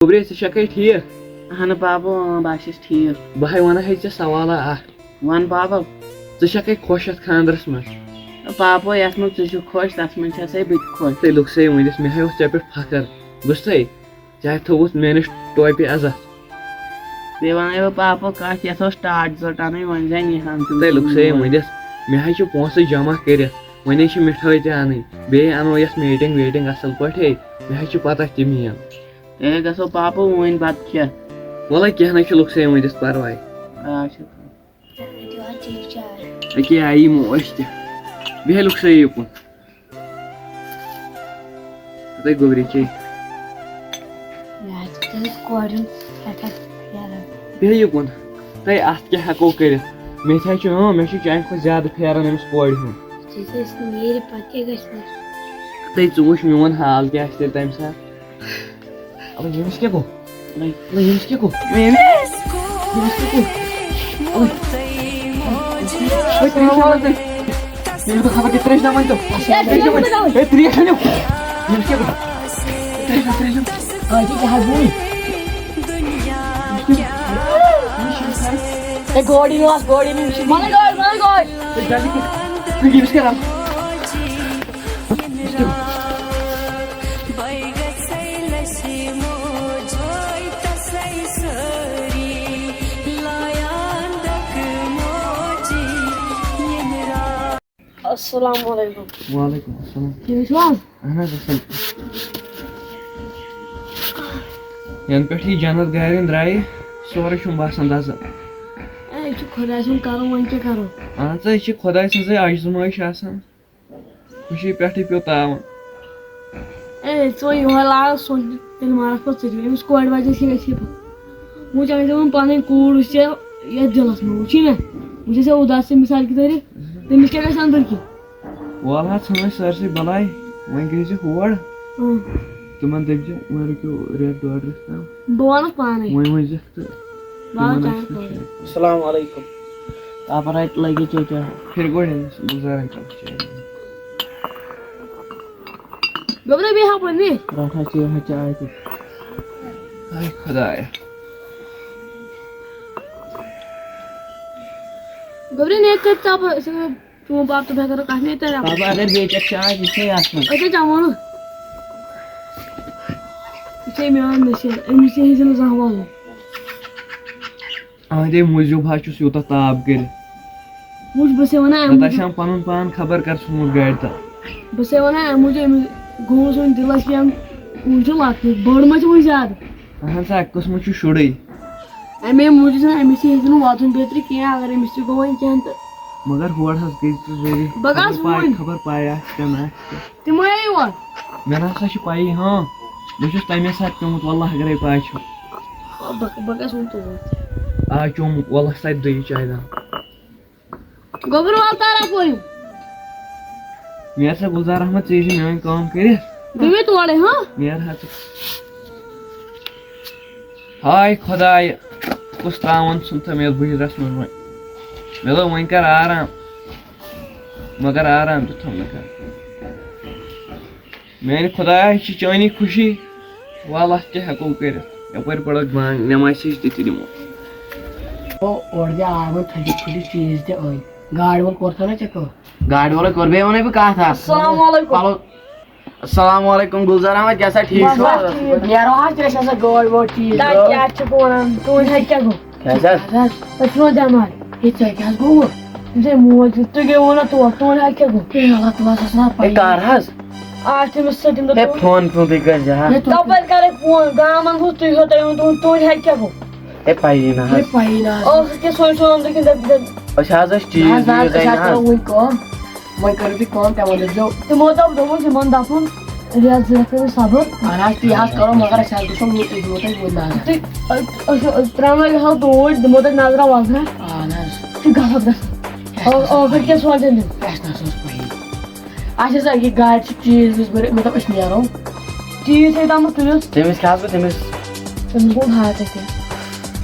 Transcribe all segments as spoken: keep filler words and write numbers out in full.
گوٚبرے، ژٕ چھکھے ٹھیٖک؟ اہن پاپو، اۭں، بہٕ ہا چھُس ٹھیٖک۔ بہٕ ہاے وَنہٕ ہے ژےٚ سوالہ اکھ۔ وَن پاپو۔ ژٕ چھکھے خۄش یتھ خاندرس منٛز؟ پاپو، یتھ منٛز ژٕ چھُکھ خۄش، تتھ منٛز چھسے بہٕ تہِ خۄش۔ تیٚلہِ لوٚگ سا ؤنِتھ، مےٚ ہاے اوس ژےٚ پٮ۪ٹھ فخر۔ بوٗزتھے؟ ژےٚ ہاے تھوٚوُتھ مےٚ نِش ٹوپہِ عزت۔ بیٚیہِ وَنے بہٕ پاپو کتھ، یتھ اوس ٹاٹھ زٔٹ اَنٕنۍ، وۄنۍ زن یِہن تِم تیٚلہِ لوٚگ سا ژوٗرۍ۔ ؤنِتھ، مےٚ ہاے چھِ پونٛسہٕ جمع کٔرِتھ، وۄنۍ ہے چھِ مِٹھٲے تہِ اَنٕنۍ، بیٚیہِ اَنو یتھ میٖٹِنٛگ ویٖٹِنٛگ اصل پٲٹھۍ۔ مےٚ ہاے چھِ پتہ تِم یِن۔ تیٚلہِ گژھو پاپہٕ وۄنۍ بَتہٕ کھٮ۪تھ۔ وَلہٕ کینٛہہ نہٕ چھُ، لُکھ سا یِم وٕنۍکٮ۪س پَرواے۔ آ، شُکر۔ أکے آیہِ یہِ موج تہِ۔ بیٚہہ لُکھ سا یہِ کُن۔ تَتہِ گوٚبری چے۔ یہِ حظ چھِ تٔمِس کورِ ہُنٛد سٮ۪ٹھاہ پھیران۔ بیٚہہ یہِ کُن۔ تۄہہِ اَتھ کیٛاہ ہٮ۪کو کٔرِتھ؟ مےٚ تہِ حظ چھُ، اۭں، مےٚ چھُ چانہِ کھۄتہٕ زیادٕ پھیران أمِس کورِ ہُنٛد۔ یُتھُے سُہ اَسہِ نیرِ، پَتہٕ کیٛاہ گژھِ؟ تہٕ ژٕ وٕچھ میون حال کیٛاہ آسہِ تیٚلہِ تَمہِ ساتہٕ۔ اَلہٕ ییٚمِس کیٛاہ گوٚو؟ اَلہٕ، اَلہٕ ییٚمِس کیٛاہ گوٚو؟ ییٚمِس، ییٚمِس کیٛاہ گوٚو؟ اَلہٕ۔ ہے، ترٛیش آو تۄہہِ؟ ییٚمِس گوٚو خبر کیٛاہ، ترٛیش دَمَن تہٕ۔ ترٛیش دَمَن۔ ہے، ترٛیش أنِو۔ ییٚمِس کیٛاہ گوٚو؟ ترٛیش دَم، ترٛیش دَم۔ آ، یہِ کیٛاہ حظ گوٚو؟ ہے، گٲڑۍ نِو اَتھ، گٲڑۍ نِو۔ مَلہٕ گٲڑۍ، مَلہٕ گٲڑۍ۔ ہے، جلدی کٔرِو۔ تُہۍ ییٚمِس کیٛاہ دَم؟ السلام علیکم۔ وعلیکم السلام۔ ٹھیٖک چھِو حظ؟ اہن حظ، اصل۔ ینہٕ پٮ۪ٹھ یہِ جنت گارٮ۪ن درٛایہِ، سورُے چھُم باسان دزٕ۔ اے، یہِ چھُ خۄداے سُنٛد کرُن، وۄنۍ کیٛاہ کرو؟ اہن سا، یہِ چھِ خۄداے سٕنٛزٕے آزمٲیش آسان۔ خوشی پٮ۪ٹھٕے پیوٚو تاوُن۔ اے، ژٕ وۄنۍ یِہوٚے لاگ، سونٛچ تیٚلہِ مارکھ پَتہٕ ژٕ تہِ۔ أمِس کورِ وَجہ چھِ گژھِ یہِ پَتہٕ۔ وٕچھ، اَسہِ ووٚن پَنٕنۍ کوٗر وٕچھ ژےٚ یَتھ دِلَس منٛز، وٕچھی نہ؟ وٕچھ ژےٚ اُداس چھِ مِثال کہِ طورِ، تٔمِس کیٛاہ گژھِ أنٛدٕرۍ کِنۍ؟ وَلہٕ حظ، ژھٕنو أسۍ سٲرسٕے بَلاے، وۄنۍ گٔے زِ ہور۔ اۭں۔ تِمَن دٔپۍ زِ وۄنۍ رُکِو رٮ۪تھ ڈۄڈ رٮ۪تھ تام۔ بہٕ وَنَکھ پانَے۔ وۄنۍ ؤنۍ زِ تہٕ بہٕ آس تِمن چانہِ آسہِ خٲطرٕ۔ نہٕ شاید۔ السلام علیکم۔ اَپَر اَتہِ لَگہِ چیٚچا۔ پھِرِ گۄڈٕ أمِس گُلزارَن کَرُن چاے۔ گوٚبرا، بیٚیہِ ہاو پَننہِ۔ رَٹھ حظ چیٚیِو حظ چاے تہِ۔ ہاے خۄدایا۔ گوٚبرا، نیٹ کَتہِ ژاپہٕ؟ أسۍ ہٮ۪کو چون پاپہٕ تہٕ بہٕ کرو کتھ، مےٚ ترِ اَپٲرۍ۔ بابا، اگر بیٚیہِ پٮ۪ٹھ چھِ آز، یہِ چھے آسان۔ أسۍ ہے چٮ۪مو نہٕ۔ یہِ چھے میون نصیحت، أمِس تہِ ہیٚزِ نہٕ زانٛہہ وَنُن۔ أہنٛدے موٗجوٗب حظ چھُس یوٗتاہ تاپھ کٔرِتھ۔ وٕچھ، بہٕ چھسے وَنان اَمہِ نتہٕ موٗجوٗب۔ آسہِ ہم پنُن پان خبر کر ژھُنمُت گاڑِ تل۔ بہٕ چھسے وَنان اَمہِ موٗجوٗب أمِس گوٚو سُہ دِلس کینٛہہ، وٕنہِ چھُ لۄکٹُے، بٔڑ ما چھِ وٕنہِ زیادٕ؟ اہن سا، اَکہِ قٕسمہٕ چھُ شُرٕے۔ اَمے موٗجوٗب چھُنہٕ أمِس تہِ ہیٚکہِ نہٕ واتُن بیترِ کینٛہہ، اگر أمِس تہِ گوٚو وۄنۍ کینٛہہ تہٕ۔ مگر ہور حظ گٔے ژٕ ذٔریعہٕ۔ بہٕ گژھٕ خبر پاے، وُنۍ۔ خبر پاے آسہِ کِنہٕ نہ آسہِ کینٛہہ۔ تِم آیے یور۔ مےٚ نہ سا چھِ پَیی، ہاں۔ بہٕ چھُس تَمے ساتہٕ پیوٚمُت، واللہ اگرے پَے چھُ۔ بہٕ، بہٕ گژھٕ وُنۍ توٗرۍ۔ آ، چوٚمُت، واللہ سۄ تہِ دۄیہِ چایہِ دام۔ گوٚبُر وَل تارا پویِو۔ مےٚ سا گُلزار احمد، ژےٚ چھِ میٛٲنۍ کٲم کٔرِتھ۔ گٔے مےٚ تورَے، ہاں؟ نیر حظ ژٕ۔ ہاے خۄداے، کُس تاوَن ژھُن تہٕ مےٚ بٕجرَس منٛز وۄنۍ۔ مےٚ دوٚپ وۄنۍ کَر آرام، مگر آرام تہِ تھوٚو نہٕ کانٛہہ۔ میٛانہِ خۄدایا، یہِ چھِ چٲنی خوشی، وَلہٕ اَتھ کیٛاہ ہٮ۪کو کٔرِتھ؟ یَپٲرۍ پَرَکھ بانٛگ، نٮ۪مازِ ہِش تہِ تہِ دِمو۔ او، اورٕ دِ آرام، تھٔجہِ پھُلہِ چیٖز تہِ أنۍ۔ گاڑِ وول کوٚر تھو نہ ژےٚ کٲم؟ گاڑِ وولے کوٚر، بیٚیہِ وَنے بہٕ کَتھ اَکھ۔ السلام علیکم۔ پَلو-، السلام علیکم گُلزار احمد، کیٛاہ سا ٹھیٖک بس، چھُوا؟ بس، ٹھیٖک۔ نیرو حظ، ترٛےٚ چھِ آسان گٲڑۍ وٲڑۍ چیٖز۔ تۄہہِ کیٛاہ چھُکھ وَنان؟ تُہُنٛد حظ کیٛاہ گوٚو؟ کیٛاہ حظ؟ تۄہہِ چھُو نہٕ دٮ۪ماغ۔ ہے، ژےٚ کیٛاہ حظ گوٚوُ؟ ژےٚ موج، تُہۍ گٔے وَنان تور، تُہُنٛد حظ کیٛاہ گوٚو؟ ہے، اللہ تعالیٰ ہَس وَنان ہے، پَیی۔ کَر حظ؟ آ، تٔمِس سۭتۍ تٔمۍ دوٚپ ہے، تُہُنٛد۔ فون پیوٚن تُہۍ کٔرۍ زِ ہا۔ ہے، تُہُنٛد تَپٲرۍ کَرَے فون، گامَن ہُہ تُہۍ ہو تۄہہِ ووٚن تُہُنٛد، تُہُنٛد حظ کیٛاہ گوٚو؟ ہے، پَیی نہ حظ۔ ہے، پَیی نہ حظ۔ ٲخٕر کیٛاہ سونٛچ سونٛچ دوٚپُن دَپہِ، دَپہِ۔ أسۍ حظ ٲسۍ چیٖز نہ حظ، نہ حظ، ویٖز أسۍ أنۍ حظ حظ۔ کَرو وٕنۍ کٲم۔ وۄنۍ کٔرِو تُہۍ کٲم، تَمہِ وَنہِ دٔپۍزیو۔ تِمو دوٚپ، دوٚپُن، تِمَن دَپُن، رٮ۪تھ زٕ رٮ۪تھ کٔرِو صبر۔ اَہَن حظ، تی حظ کَرو، مگر اَسہِ حظ گوٚژھ وۄنۍ یہِ دِمو تۄہہِ وٕنۍ نظر۔ تُہۍ، أ-، أسۍ، أسۍ ترٛاونٲیِو حظ توٗرۍ، دِمو تۄہہِ نظرا وظرا۔ اَہَن حظ۔ تُہۍ غلط گژھان۔ اَسہِ ٲ-، ٲخٕر کیٛاہ سونٛچان تِم؟ اَسہِ نہ حظ اوس پَیی۔ اَسہِ ہسا یہِ گاڑِ چھِ چیٖز ویٖز بٔرِتھ، مطلب، أسۍ نیرو۔ چیٖز تھٲے تامَتھ تُلِتھ۔ تٔمِس کیٛاہ حظ گوٚو؟ تٔمِس تٔمِس گوٚو ہارٹ اٹیک۔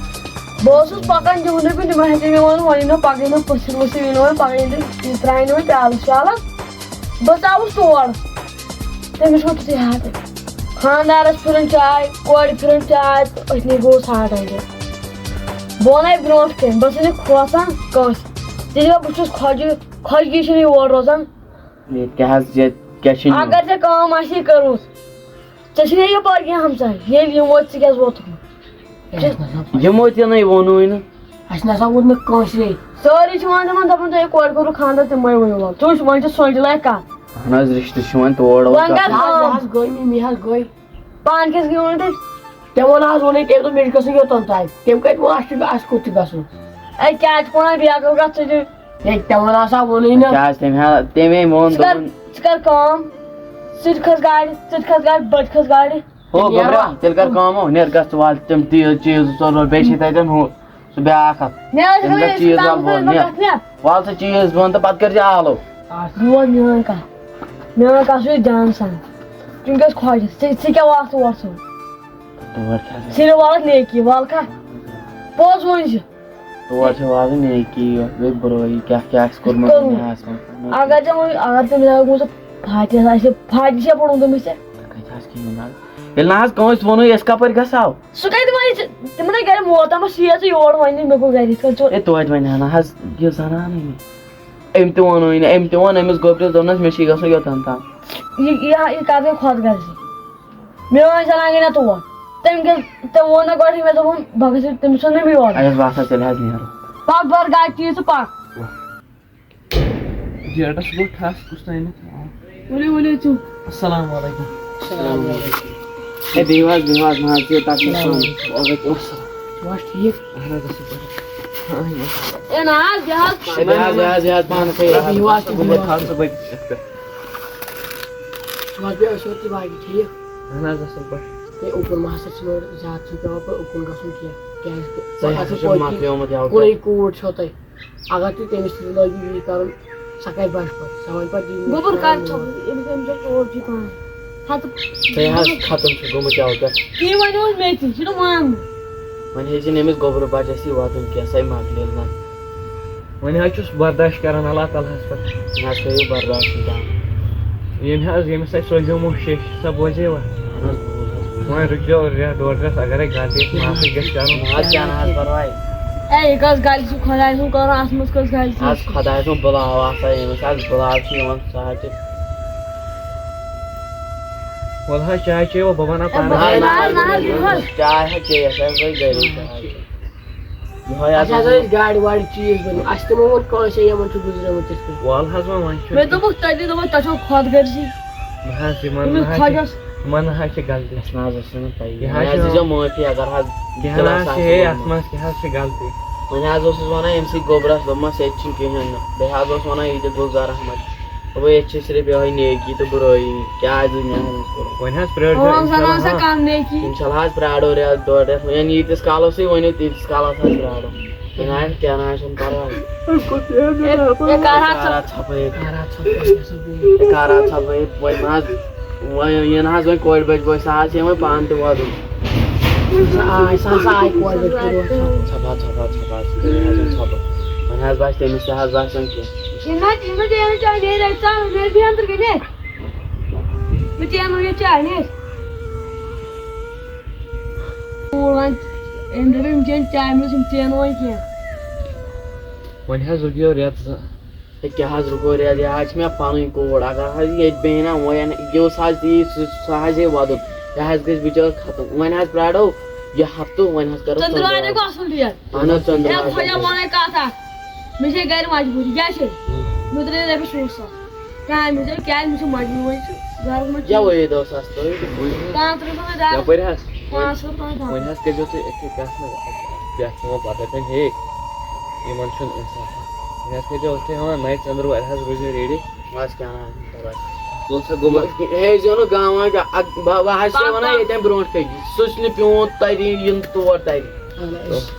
بہٕ اوسُس پَکان تِہُنٛدُے کُن، تِمَن ہیٚژے مےٚ وَنُن، وۄنۍ یِنو پَگہہ، یِنو پٔژھِر ؤژھِر، یِنو وۄنۍ پَگہہ، ییٚلہِ یہِ ترٛاوِ نہٕ وۄنۍ پیالَس ویالَس۔ بہٕ ژاوُس تور، تٔمِس گوٚو تیُتھُے ہارٹ اٹیک۔ خانٛدارَس پھِرُن چاے، کورِ پھِرُن چاے تہٕ أتھۍ گوٚو ساڑ اَنٛدٕ۔ بہٕ وَنَے برٛونٛٹھ کَنہِ، بہٕ چھُس نہٕ کھوژان کٲنٛسہِ۔ تیٚلہِ بہٕ چھُس خۄجہِ، خۄجگی چھِنہٕ یور روزان۔ ییٚتہِ کیٛاہ حظ، ییٚتہِ کیٛاہ چھِ یِم؟ اگر ژےٚ کٲم آسی کٔرمٕژ، ژےٚ چھِنہٕ یہِ پٲرۍ کینٛہہ ہمساے، ییٚلہِ یِمو ژٕ کیٛازِ ووتُکھ نہٕ؟ ہے، اَسہِ نہ سا پَے۔ یِمو تہِ نَے ووٚنُے نہٕ۔ اَسہِ نہ سا ووٚن نہٕ کٲنٛسہِ۔ سٲری چھِ وَنان تِمَن، دَپان، "تۄہہِ کورِ کوٚروٕ خانٛدر، تِمَے ؤنِو وَلہٕ۔" ژٕ وٕچھ، وۄنۍ چھِ سۄنٛجہِ لایق کَتھ۔ اَہَن حظ، رِشتہٕ چھِ وۄنۍ تور وۄنۍ ووت کَتھ آسان۔ آز گٔے مےٚ، مےٚ حظ گٔے۔ پانہٕ کیٛازِ گٔیوٕ نہٕ تیٚلہِ؟ تٔمۍ ووٚن آز ووٚنُے، تٔمۍ دوٚپ، "مےٚ چھُ گژھُن یوٚتَن تام۔" تٔمۍ کَتہِ ووٚن، "اَسہِ چھُ، اَسہِ کوٚت چھُ گژھُن؟" اے، کیٛاہ چھِ وَنان، بیٚیہِ اَکھ گژھ ژٕ تہِ۔ ہے، تٔمۍ ووٚن آسا ووٚنُے نہٕ۔ کیٛاہ حظ، تٔمۍ ہا، تٔمۍ ہے ووٚن، ژٕ کَر، دوٚپُن، ژٕ کَر کٲم، ژٕ تہِ کھَس گاڑِ، ژٕ تہِ کھَس گاڑِ، بہٕ تہِ کھَس گاڑِ۔ ہو، نیرو۔ گوٚبرا، تیٚلہِ کَر کٲم، ہو، نیر گژھ ژٕ وال تِم تیٖژ چیٖز ژور وال، بیٚیہِ چھِ تَتٮ۪ن ہُہ، سُہ بیٛاکھ اَکھ۔ نیر، تٔمۍ دَپ، چیٖز وال بۄن، نیر۔ وال ژٕ چیٖز بۄن تہٕ پَتہٕ کٔرۍ زِ آلو۔ بوز میٛٲنۍ کَتھ، میٛٲنۍ کَتھ چھُ جان سان۔ چٲنۍ گژھِ خۄش، ژٕ، ژٕ کیٛاہ وَتھ وَتھ ژٕ؟ تور کیٛاہ گژھِ؟ صرف وَلَکھ نیکی، وَلہٕ کھا۔ پوٚز وۄنۍ چھِ۔ تور چھِ واتٕنۍ نیکی یوت، بیٚیہِ بُرٲیی کیٛاہ کیٛاہ آسہِ کوٚرمُت کوٚرمُت۔ دُنیاہَس منٛز۔ اگر ژےٚ وۄنۍ، اگر تٔمِس اگر گوٚو ژٕ فاتحَس آسہِ، فاتحہ چھا پوٚرمُت تٔمِس ژےٚ؟ کَتہِ حظ کِہیٖنۍ نہٕ حظ۔ ییٚلہِ نہٕ حظ کٲنٛسہِ ووٚنُے، أسۍ کَپٲرۍ گژھو؟ سُہ کَتہِ وَنہِ ژےٚ؟ تِمَن ہے گَرِ موت تامَتھ شیٖژ ژٕ یور وَنہِ مےٚ گوٚو گَرِ یِتھ کٔنۍ ژوٚر۔ ہے توتہِ وَنہِ ہا نہ حظ یہِ زَنانٕے مےٚ۔ أمۍ تہِ ووٚنُے نہٕ، أمۍ تہِ ووٚن أمِس گوٚبرِس، دوٚپنَس مےٚ چھُے گژھُن یوٚتَن تام۔ یہِ، یہِ، یہِ کَتھ گٔے خۄد غرضی؟ میٛٲنۍ زَنان گٔے نہ تور۔ تٔمۍ کیٛاہ، تٔمۍ ووٚن نہ گۄڈٕنیتھ، مےٚ دوٚپُن، بہٕ گژھٕ، تٔمِس ووٚن نہ مےٚ یورٕ۔ اَسہِ حظ باسان، تیٚلہِ حظ نیرو۔ پَکھ بَر گاڑِ چیٖز ژٕ پَکھ۔ جیٹَس گوٚو ٹھَس، کُس تانٮ۪تھ آو۔ ؤلِو، ؤلِو، ژٕ۔ السلام علیکم۔ السلام علیکم۔ ہے، بِہِو حظ، بِہِو حظ، نہ حظ، یہِ تَتھ چھُ السلام سون۔ علیکم۔ وعلیکم السلام۔ چھُو حظ ٹھیٖک؟ اَہَن حظ، اَصٕل پٲٹھۍ۔ اے نہ حظ، یہِ حظ۔ ہے، بِہِو حظ، بِہِو حظ، بِہِو حظ، پانَس ہے۔ بِہِو حظ، بِہِو حظ۔ صُبحٲے تھاو، صُبحٲے۔ صُبحٲے چھِ أسۍ یورٕ تہِ باقٕے ٹھیٖک۔ اَہَن حظ، اَصٕل پٲٹھۍ۔ ہے، اُکُن ما ہسا چھِنہٕ اورٕ زیادٕ چھُنہٕ پٮ۪وان پَتہٕ اُکُن گژھُن کینٛہہ۔ کیٛازِ کہِ تۄہہِ پَتہٕ ہسا چھُ چھُ پٔتۍ کِنۍ مۄکلیومُت یَوٕ کُنُے تۄہہِ۔ کوٗر چھو تۄہہِ۔ اگر تُہۍ تٔمِس تہِ لٲگِو یی کَرُن، سۄ کَتہِ بَچہِ پَتہٕ؟ سۄ وَنہِ پَتہٕ یی نہٕ گوٚبُر کَر کِہیٖنۍ۔ چھو؟ أمِس، أمِس چھےٚ کوٗر چھِ پانہٕ۔ ہَتہٕ تۄہہِ حظ ختم چھُ گوٚمُت یَوٕ پٮ۪ٹھ۔ تی وَنیو حظ مےٚ تہِ، یہِ چھُنہٕ ماننٕے۔ وۄنۍ ہیٚژِن أمِس گوٚبرٕ بَچَس یہِ واتُن کینٛہہ، سۄے مۄکلہِ نہ۔ وۄنۍ حظ چھُس برداش کران اللہ تعالیٰ ہَس پٮ۪ٹھ۔ نہ حظ کٔرِو برداشٕے کَم۔ ییٚمۍ حظ، ییٚمِس اَسہِ سوزیومو شیٚش، سۄ بوزے وۄنۍ؟ اَہَن حظ، بوٗز حظ، بوٗز۔ وۄنۍ رُکیو رٮ۪تھ ڈۄڈ رٮ۪تھ، اگرے غلطی معافی گژھِ کَرُن۔ نہ حظ، کیٛاہ نہ حظ پَرواے۔ اے، یہِ کۄس غلطی چھِ خۄداے سُنٛد کَرُن، اَتھ منٛز کۄس غلطی حظ، چھِ؟ خۄداے سُنٛد بُلاو آسان ییٚمِس، حظ بُلاو چھُ یِوان، سُہ حظ چھُ۔ وَلہٕ حظ، چاے چیٚیِو، بہٕ بَناو پانَے۔ نہ حظ، نہ حظ، نہ حظ، یہِ حظ۔ چاے حظ چیٚیَس، اَسہِ گٔے گَرے چاے۔ یِہوٚے حظ اَسہِ حظ ووٚن۔ ٲسۍ گاڑِ واڑِ چیٖز بَنہِ۔ اَسہِ تہِ ما ووٚن کٲنٛسہِ یِمَن چھُ گُزریومُت یِتھ کٔنۍ؟ وَلہٕ حظ وۄنۍ، وۄنۍ چھُ۔ مےٚ دوٚپُکھ تۄہہِ تہِ دوٚپُکھ تۄہہِ چھو خۄد غرضی۔ نہ حظ، یِمَن أمِس نہ حظ چھِ، خۄجَس۔ یِمَن نہ حظ چھِ غلطی۔ اَسہِ نہ حظ ٲس نہٕ پَیی۔ یہِ حظ وۄنۍ حظ چھِ دیٖزیو معٲفی اگر حظ کیٛاہ نہ دِلَس حظ چھِ، آسہِ ہے، گوٚمُت۔ اَتھ منٛز کیٛاہ حظ چھِ غلطی؟ وۄنۍ حظ اوسُس وَنان أمۍ سٕے گوٚبرَس، دوٚپمَس ییٚتہِ چھُنہٕ کِہیٖنۍ نہٕ۔ بیٚیہِ حظ اوس وَنان یہِ تہِ گوٚو زَر احمد۔ دوٚپُن ییٚتہِ چھِ صرف یِہوٚے نیکی تہٕ بُرٲیی۔ کیٛاہ آسہِ دُنیاہَس منٛز کوٚرمُت؟ وۄنۍ حظ پرٛٲرۍ زیو اَہَن، زَن اِنشاءاللہ، آسان ہاں۔ کَم نیکی۔ اِنشاءاللہ حظ پرٛارو رٮ۪تھ ڈۄڈ رٮ۪تھ۔ وۄنۍ ییٖتِس کالَس تُہۍ ؤنِو، تیٖتِس کالَس حظ پرٛارو۔ کینٛہہ نہ حظ، کینٛہہ نہ حظ چھُنہٕ پَرواے۔ ہے، ہے، کَر حظ ژٕ؟ کَر حظ ژٕ؟ ہے، کَر حظ ژٕ؟ وۄنۍ نہ حظ، وۄنۍ یِن حظ وۄنۍ کورِ بَچہِ بٲے، سُہ حظ چھِ یِوان پانہٕ تہِ وَدُن۔ سُہ آے، سُہ ہسا آے کورِ بَچہِ تہِ روزِ۔ ژھۄپہٕ حظ، ژھۄپہٕ حظ، ژھۄپہٕ حظ، ژھۄپہٕ۔ وۄنۍ حظ باسہِ تٔمِس تہِ حظ باسہِ وۄنۍ کینٛہہ۔ یِم نہ، یِم نہ چینہٕ چاے نیرِ اَتہِ ژاو، نیرِ بیٚیہِ اَندَر کَنہِ نیرِ۔ بہٕ چینہٕ وۄنۍ یہِ چاے نیرِ۔ کوٗر وۄنۍ، أمۍ دوٚپ أمۍ چینہٕ چاے منٛز، یِم چینہٕ وۄنۍ کینٛہہ۔ وۄنۍ حظ رُکیو رٮ۪تھ زٕ۔ ہے کیٛاہ حظ رُکو رٮ۪تھ، یہِ حظ چھِ مےٚ پَنٕنۍ کوٗر، اگر حظ یہِ ییٚتہِ بیٚہہِ نا وۄنۍ، یہِ اوس حظ تی، سُہ، سُہ حظ یی وَدُن، یہِ حظ گژھِ بِچٲر ختم۔ وۄنۍ حظ پرٛارو یہِ ہفتہٕ، وۄنۍ حظ کَرو ژٔنٛدٕروارِ ژٔنٛدٕروارِ۔ گوٚو اَصٕل ڈیٹ۔ اَہَن حظ، ہے، ژٔنٛدٕروارِ خۄدا گوٚو۔ وَنے کَتھ اَکھ، مےٚ چھے گَرِ مجبوٗری، کیٛاہ چھے؟ مےٚ ترٛٲے رۄپیہِ شیٹھ ساس کامہِ، مےٚ دوٚپ کیٛازِ، مےٚ چھُ مجبوٗری، وۄنۍ چھُ گَرَس منٛز کیٛاہ وۄنۍ دۄہ ساس تُہۍ؟ پانٛژھ رۄپیہِ گوٚو زیادٕ۔ یَپٲرۍ حظ؟ پانٛژھ ہَتھ، پانٛژھ ہَتھ۔ وۄنۍ حظ کٔرۍزیو تُہۍ یِتھ کٔنۍ کَتھ نہ، کیٛاہ چھِ یِوان پَتہٕ دَپان، ہے، یِمَن چھُنہٕ اِنصافا۔ وۄنۍ حظ کٔرۍزیو یِتھ کٔنۍ وَنان، نَیہِ ژٔنٛدٕروارِ حظ روٗزِو ریڈی۔ بَس کیٛاہ نہ حظ، بَس۔ ژٕ اوس سا گوٚمُت؟ ہے، ہے، زیو نہٕ گام وام کیٛاہ، اَکھ، بہٕ، بہٕ حظ چھُسے وَنان پانٛژھ ییٚتٮ۪ن برونٛٹھ کَنہِ، سُہ چھُنہٕ پیوٗنٛت تَرِ، یِنہٕ تور تَرِ۔ اَہَن حظ۔